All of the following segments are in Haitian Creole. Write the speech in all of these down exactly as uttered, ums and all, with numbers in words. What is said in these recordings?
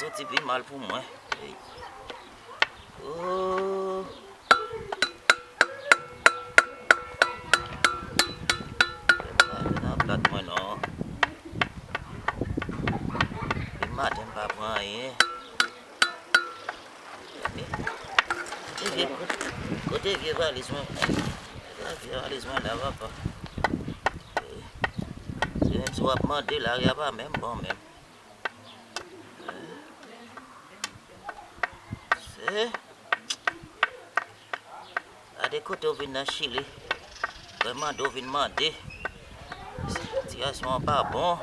Soti pi mal pou mwen. Ey. Oh. Sa, sa plat mwen non. Depi maten m pa pran anyen. Kote vye, kote vye valiz mwen? Kote vye valiz mwen la, papa? Se menm si w ap mande, lari a pa menm bon menm. Se Gade kote w vin nan Chili. Mwen mande w vin mande. Sitiyasyon an pa bon.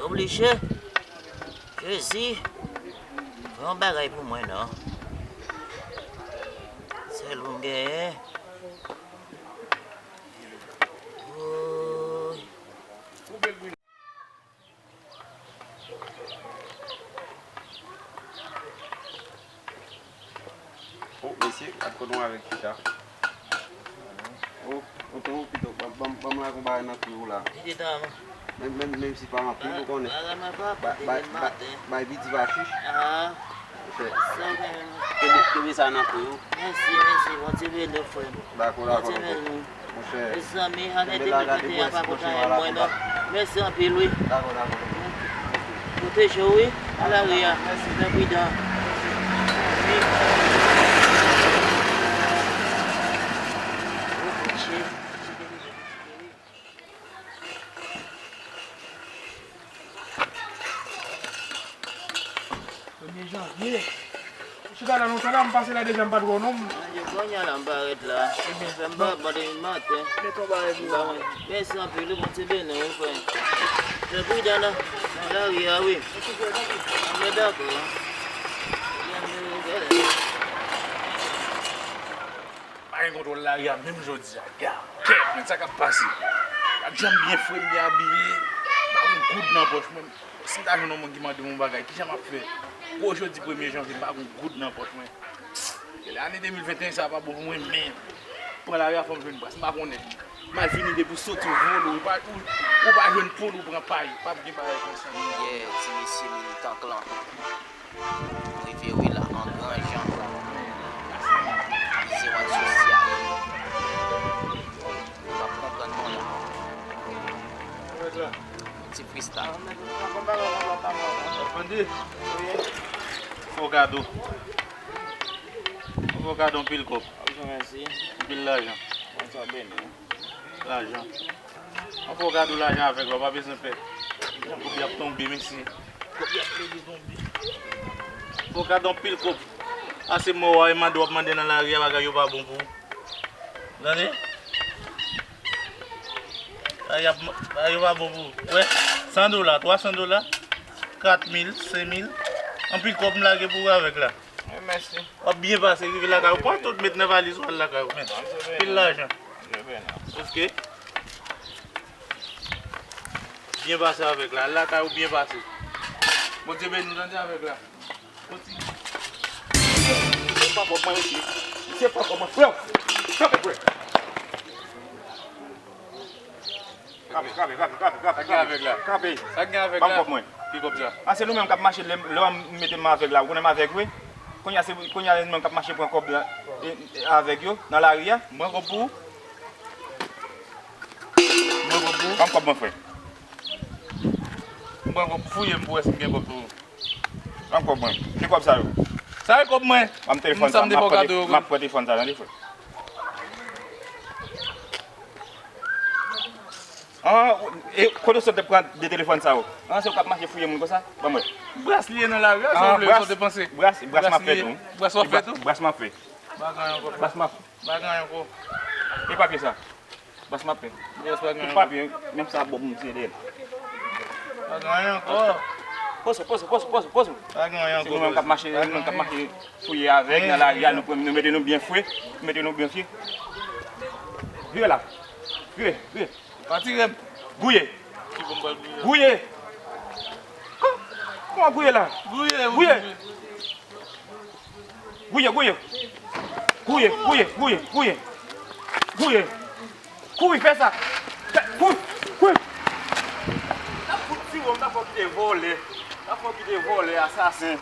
Oblije. Jezi. Fè yon bagay pou mwen non. Sèl ou m genyen. Woy. O, mesye, gad kote nou avèk chita. O, o, o, pito, ban, ban, ban m lage yon bagay nan kwi w la. Li te tan. Menm, menm, menm si pa anpil, ou konnen. Bagay mwen pa bay, bay, bay, bay piti pa chich. Ah. Monchè. Kenbe, kenbe sa nan kwi w. Mèsi, mèsi. Bondye beni w, frè m. Dakò, dakò, Bondye beni w. Monchè. Mezanmi, ane de mil venteyen an pa kontan mwen non. Mèsi anpil, wi. Dakò, dakò. Pwoteje w, wi. Nan lari a. Mèsi. Fè pridan. Wi. Premye janvye. Chita la lontan la, m pase la deja, m pa t wè w non. Manje kounye a la, m parèt la. Fè m pa bon depi maten. Mèsi anpil, wi, Bondye beni w, wi, frè. Fè pridan nan, nan lari a, wi. Mwen dakò. Pa gen kontwòl lari a menm jodi a. Gade, men sa k ap pase. Gade jan m byen fre, m byen abiye. M pa gen goud nan pòch mwen. Si m ta jwenn yon moun ki mande m yon bagay, kijan m ap fè? Pou jodi premye janvye, m pa gen goud nan pòch mwen. Ane de mil venteyen sa pa bon pou mwen, men pran lari a fò m jwenn bras, m pa konnen. M al vini depi w soti w vole, ou pa, ou, ou pa jwenn poul, ou pran pay. Pa gen bagay konsa. Yeah, ti mesye militan klan. M rive wi la, an gran jan. Mize wad sosyal. Ou p ap konprann mwen la. Ti freestyle. Fò gado. Fò gado anpil kòb. Anpil lajan. Lajan. Anpil kado lajan avèk la, ou pa bezwen pè. Kòb y ap tonbe, mesye. Kòb y ap plede tonbe. Fò gade anpil kòb. Ase mò w a, e mande w ap mande nan lari a, bagay yo pa bon pou ou. Tande? Bagay ap, bagay yo pa bon pou ou. Wè, san dola, twa san dola, kat mil, senk mil. Anpil kòb m lage pou ou avèk la. Mèsi. W ap byen pase, rive lakay ou, pran tout, met nan valiz ou, al lakay ou, men. Anpil lajan. Oke. Byen pase avèk la, al lakay ou byen pase. Bondye beni nou, tande avèk la. Kontinye. Se pa kòb mwen, mesye. Se pa kòb mwen, frè. Kanpe, frè. Kanpe, kanpe, kanpe, kanpe, kanpe, kanpe. Sa k gen avèk la? Kanpe. Sa k gen avèk la? Ban m kòb mwen. Ki kòb sa? A, se nou menm k ap mache lè, lè m mete m avèg la, ou konnen m avèg vre? Kounye a se, kounye a se nou menm k ap mache pran kòb la, e, e, avèg yo, nan lari a. M pran kòb pou ou? M pran kòb pou ou? Ban m kòb mwen, frè. M pran kòb, fouye m pou wè si m gen kòb tou. Ban m kòb mwen. Ki kòb sa yo? Sa e kòb mwen. Ban m telefòn sa, m ap pran te-, m ap pran telefòn sa, tande, frè. An, e, kote w sot pran de telefòn sa yo? An, se ou k ap mache fouye moun konsa? Ban mwen. Bras li ye nan lari a, sa w vle, sa w te panse? Bras, bras m ap fè tou. Bras w ap fè tou? Bras m ap fè. Pa gen anyen ankò. Bras m ap fè. Pa gen anyen ankò. E papye sa? Bras m ap fè. Bras pa gen anyen ankò. Tout papye, menm sa bon pou m tiye dèyè l. Pa gen anyen ankò. Poze, poze, poze, poze, poze. Pa gen anyen ankò. Se nou menm k ap mache, nou menm k ap mache fouye avèg nan lari a, nou pran, nou mete nou byen fre, nou mete nou byen fre. Vire la. Vire, vire. Pa tire m. Gouye. Ki bon bal gouye? Gouye. Kò-, kòman gouye la? Gouye, gouye. Gouye. Gouye, gouye. Gouye, gouye, gouye, gouye. Gouye. Kouri, fè sa. Fè, kouri, kouri. N ap fout tire w, m ta fè w kite vòlè. Sa fò kite vòlè, asasen.